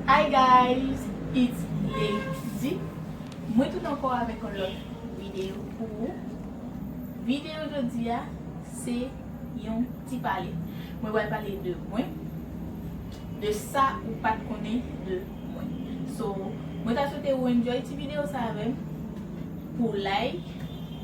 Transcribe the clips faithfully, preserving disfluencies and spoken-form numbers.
Hi guys, it's Lady. Mwen tounen ankò avèk yon lòt videyo pou ou. Videyo jodi a, se yon ti pale. Mwen pral pale de mwen, de sa ou pa t konnen de mwen. So, mwen ta swete ou enjoy ti videyo sa avè m, pou like,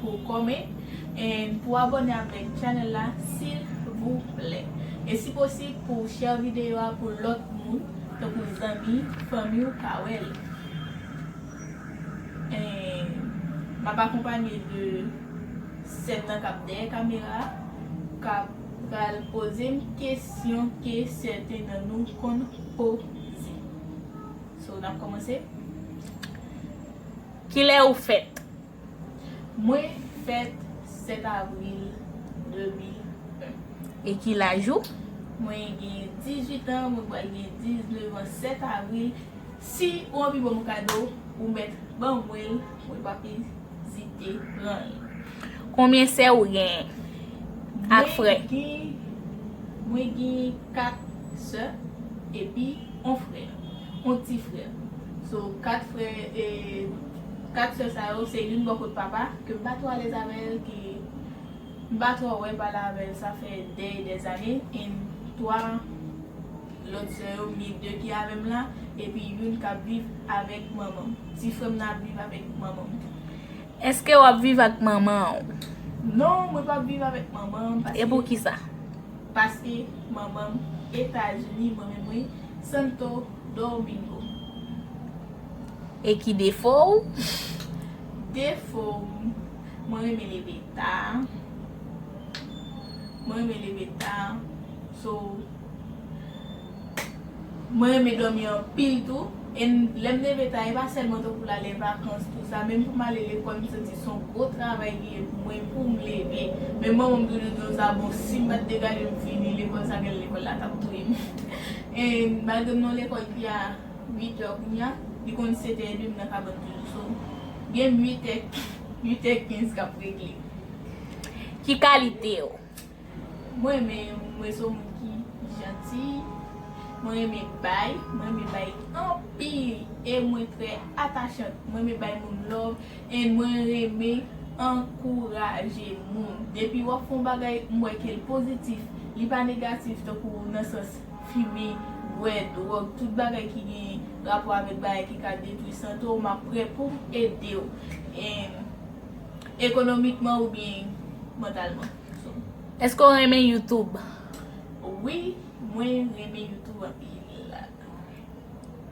pou comment, and pou abòne avèk channel la, silvouplè. E si posib, pou share videyo a pou lòt moun, tankou zanmi, fanmi w ka wè l. And m ap akonpanye de sè m nan k ap dèyè kamera a, k ap pral poze m kesyon ke sèten nan nou konn poze. So, n ap kòmanse. Kilè ou fèt? Mwen fèt sèt avril de mil en. E ki laj ou? Mwen gen dizuit an, mwen pral gen diznèf an sèt avril. Si ou anvi ban m kado, ou mèt ban mwen l, mwen p ap ezite pran l. Konbyen sè ou genyen ak frè? Mwen gen, mwen gen kat sè epi yon frè, yon ti frè. So, kat frè, e, kat sè sa yo, se youn bò kot papa, ke m pa twò alèz avè l, ke m pa twò wè pale avè l, sa fè dè e dè zane, and twa lòt sè yo, mi de ki avè m la, epi youn k ap viv avèk manman m. Ti frè m nan ap viv avèk manman m tou. Èske w ap viv ak manman w? Non, mwen p ap viv avèk manman m, paske... E poukisa? Paske manman m Etazini, mwen menm mwen Santo Domingo. E ki defo w? Defo m, mwen renmen leve ta. Mwen renmen leve ta. So, mwen renmen dòmi anpil tou. E lè m leve ta, e pa sèlman tankou l alè vakans, tou sa. Menm pou m ale lekòl, m santi se yon gwo travay li ye pou mwen, pou m leve. Men manman m toujou di m sa, bon, si m pa t degade m fini lekòl sa, gen lekòl la t ap touye m. E malgre m nan lekòl ki a uit è kounye a, li konn sèt è edmi m nan kabann toujou. So, gen uit è, uit è kenz k ap regle. Ki kalite w? Mwen renmen, mwen se yon moun ki janti, mwen renmen bay, mwen renmen bay anpil, e mwen trè atachant, mwen renmen bay moun love, and mwen renmen ankouraje moun. Depi w ap fè yon bagay, m wè ke l pozitif, li pa negatif, tankou nan sans fimen, bwè, dwòg, tout bagay ki gen rapò avèk bagay ki ka detwi sante w, m ap prè pou m ede w. And ekonomikman oubyen mantalman. So. Èske w renmen YouTube? Wi, mwen renmen YouTube anpil.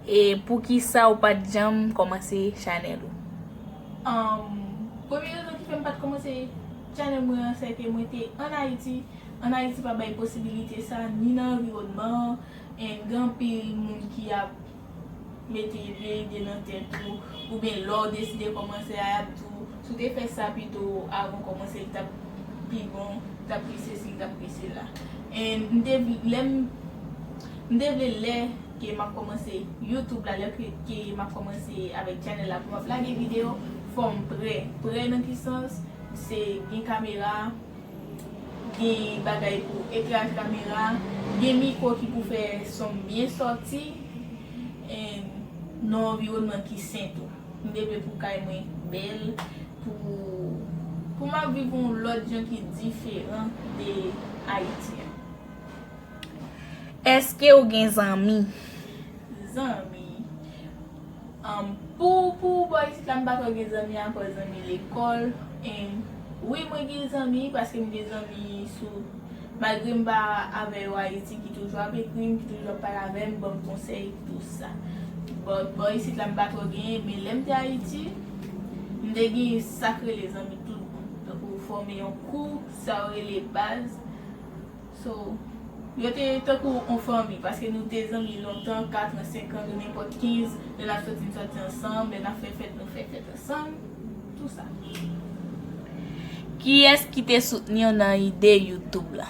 E poukisa w pa t janm kòmanse chanèl ou? Um, premye rezon ki fè m pa t kòmanse chanèl mwen an, se ke mwen te ann Ayiti. Ann Ayiti pa bay posibilite sa, ni nan anviwònman an, and gen anpil moun ki ap mete vye ide nan tèt ou, oubyen lè w deside kòmanse a, y ap di w, si w te fè sa pito avan w kòmanse, li t ap pi bon, li t ap pi sesi, li t ap pi sela. And m te vle, lè m, m te vle lè ke m ap kòmanse YouTube la, lè ke, ke m ap kòmanse avèk channel la, pou m ap lage videyo, fò m prè. Prè nan ki sans? Se gen kamera, gen bagay pou ekleraj kamera, gen mikwo ki pou fè son m byen sòti, and nan yon anviwònman ki sen tou. M te vle pou kay mwen bèl, pou, pou m ap viv yon lòt jan ki diferan de Ayiti an. Èske w gen zanmi? Zanmi. Um, pou, pou bò isit la, m pa twò gen zanmi apa zanmi lekòl. And wi, mwen gen zanmi, paske m gen zanmi sou, malgre m pa avè yo Ayiti, ki toujou ap ekri m, ki toujou ap pale avè m, ban m konsèy, tou sa. But bò isit la, m pa twò genyen, men lè m te Ayiti, m te gen sa k rele zanmi tout bon. Tankou fòme yon kou, sa yo rele baz. So, yo te tankou yon fanmi, paske nou te zanmi lontan, kat an, senk an, nou nenpòt kenz, lè n ap soti, n soti ansanm, lè n ap fè fèt, nou fè fèt ansanm, tou sa. Kiyès ki te soutni w nan ide YouTube la?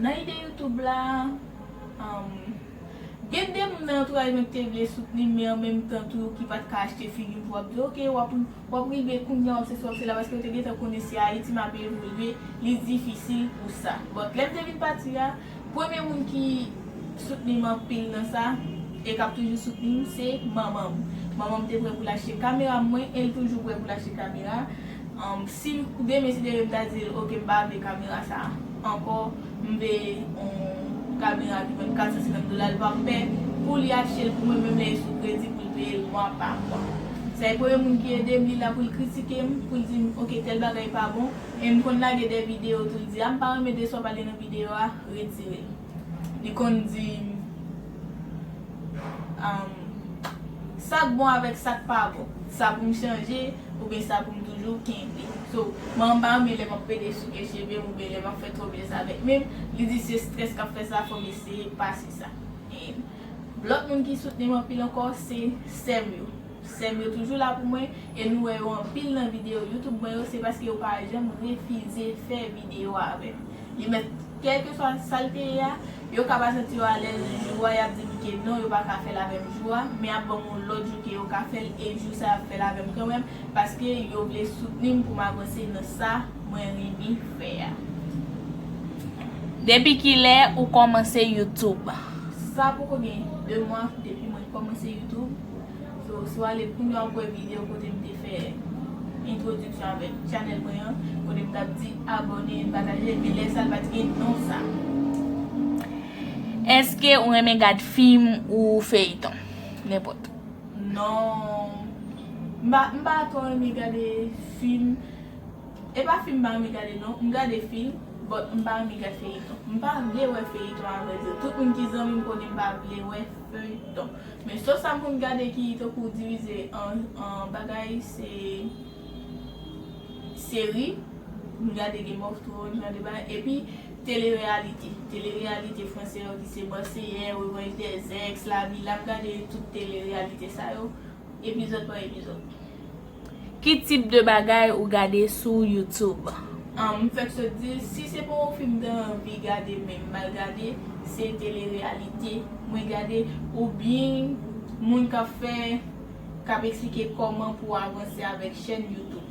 Nan ide YouTube la, um, gen de moun nan antouraj mwen ki te vle soutni m, men an menm tan tou, ki pa t ka achte figi m pou w ap di, "Ok, w ap, w ap rive kounye a, w ap se sa, w ap se la," paske yo te gentan konnen se Ayiti m ap evolye, li difisil pou sa. But lè m te vin pati a, premye moun ki soutni m anpil nan sa, e k ap toujou soutni m, se manman m. Manman m te prè pou l achte kamera mwen, e l toujou prè pou l achte kamera. Um, si demen, si Dye vle, m ta di l, "Oke, m pa vle kamera sa a ankò, m vle yon kamera ki vann kat san senkant dola," l p ap pè pou li achte l pou mwen, menm lè e sou kredi pou l peye l mwa pa mwa. Sa e premye moun ki ede m, li la pou l kritike m, pou l di m, "Oke, tèl bagay pa bon," e m konn lage de videyo tou, l di, "A, m pa renmen de sa w pale nan videyo a, retire l." Li konn di m, um, sa k bon avèk sa k pa bon, sa pou m chanje, oubyen sa pou m toujou kenbe. So, manman m pa renmen lè m ap pede souke cheve m oubyen lè m ap fè twòp lèz avèk men m, li di se strès k ap fè sa, fò m eseye pase sa. And lòt moun ki soutni m anpil ankò, se sè m yo. Sè m yo toujou la pou mwen, e nou wè yo anpil nan videyo YouTube mwen yo, se paske yo pa janm refize fè videyo avè m. Li mèt, kèlkeswa sa l te ye a, yo ka pa santi yo alèz jou a, y ap di m ke non, yo pa ka fè l avè m jou a, men ap ban m yon lòt jou ke yo ka fè l, e jou sa y ap fè l avè m kanmenm, paske yo vle soutni m pou m avanse nan sa mwen renmen fè a. Depi kilè ou kòmanse YouTube? Sa poko gen de mwa depi mwen kòmanse YouTube. So, si w ale kounye a, w ap wè videyo kote m te fè entwodiksyon avèk chanèl mwen an, kote m t ap di abòne, pataje, men lè sa l pa t gen non sa. Èske ou renmen gad fim ou feyton? Nenpòt. Non. M pa, m pa twò renmen gade fim. E pa fim m pa renmen gade non. M gade fim, but m pa renmen gade feyton. M pa vle wè feyton, avrèdi. Tout moun ki zanmi m konnen m pa vle wè feyton. Men sèl sa m konn gade ki tankou divize an, an bagay, se seri. M gade Game of Thrones, jan de bagay. Epi tele-reyalite. Tele-reyalite franse yo ki se Marseillais, Revanche des Ex, La Villa. M gade tout tele-reyalite sa yo, epizòd pa epizòd. Ki tip de bagay ou gade sou YouTube? Ah, m fèk sot di, si se pa yon fim m te anvi gade, men m mal gade, se tele-reyalite mwen gade, oubyen moun k ap fè, k ap eksplike kòman pou w avanse avèk chèn YouTube ou.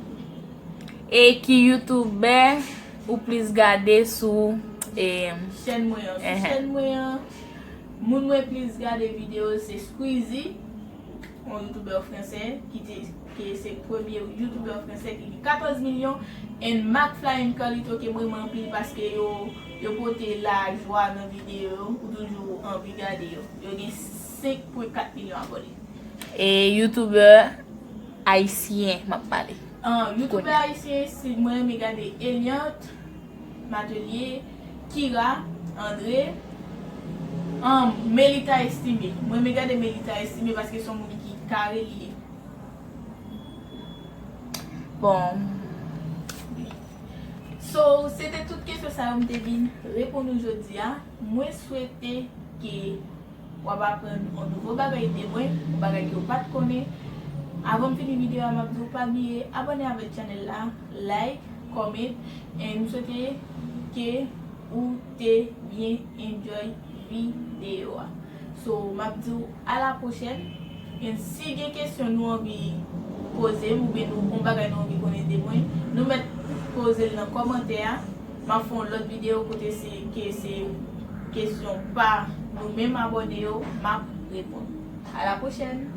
E ki youtubè ou plis gade sou, e, chèn mwen an? Sou, ehn, chèn mwen an, moun mwen plis gade videyo se Squeezie, yon youtubè fransè ki te, ki se premye youtubè fransè ki gen katòz milyon, and McFly and Carlito ke m renmen anpil paske yo, yo pote lajwa nan videyo yo, ou toujou anvi gade yo. Yo gen senk pwen kat milyon abòne. E youtubè ayisyen m ap pale. Ah, youtubè ayisyen, si mwen renmen gade Eliante Matelier, Kira André, um, Melita Estimé. Mwen renmen gade Melita Estimé paske se yon moun ki kare li ye. Bon. So, se te tout kesyon sa yo m te vin reponn ou jodi a. Mwen swete ke w ap aprann yon nouvo bagay de mwen, yon bagay ke w pa t konnen. Avan m fini videyo a, m ap di w pa bliye abòne avèk chanèl la, like, comment, and m swete ke ou te byen enjoy videyo a. So, m ap di w a la pwochèn. And si gen kesyon nou anvi poze m, oubyen nou, yon bagay nou anvi konnen de mwen, nou mèt poze l nan kòmantè a. M ap fè yon lòt videyo kote se, ke se kesyon pa nou menm abòne yo, m ap reponn. A la pwochèn!